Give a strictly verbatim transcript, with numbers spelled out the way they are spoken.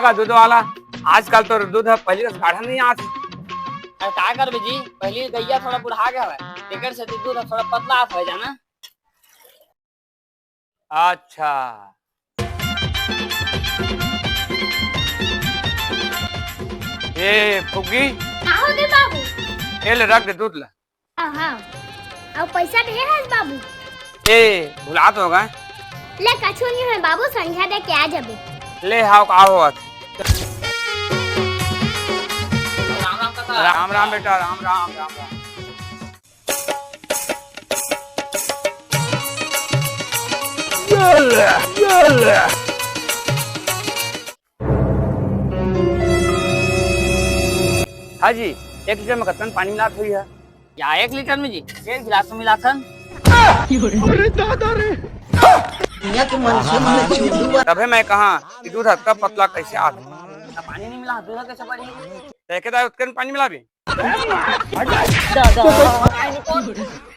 का दूध वाला, आजकल तो दूध ह पहिली कस गाढ़ा नइ आत। अरे का करबे जी, पहिली गइया थोड़ा बुढ़ा गे हवय, तेकर से दूध ह थोड़ा पतला आत हवय जाना। अच्छा। ए फुग्गी, का होगे बाबू? ए ले रख दे दूध ला। हाँ, हाँ। अउ पैसा दे हस बाबू? ए, भुलात होगा। ले, कछु नहीं होय बाबू, संझा दे के आ जाबे। ले, हाव, का होवत? राम राम काका। राम राम बेटा, राम राम, राम राम। हाँ जी, एक लीटर में कतकन पानी मिलात होही? या एक लीटर में जी, डेढ़ गिलास तो मिलाथन। अरे दादा रे। तभे मैं कहा कि दूध अतका पतला कैसे आत? त पानी नहीं मिला, दूध कैसे बढ़ी? त एके दाई उतकन पानी मिलाबे? दादा।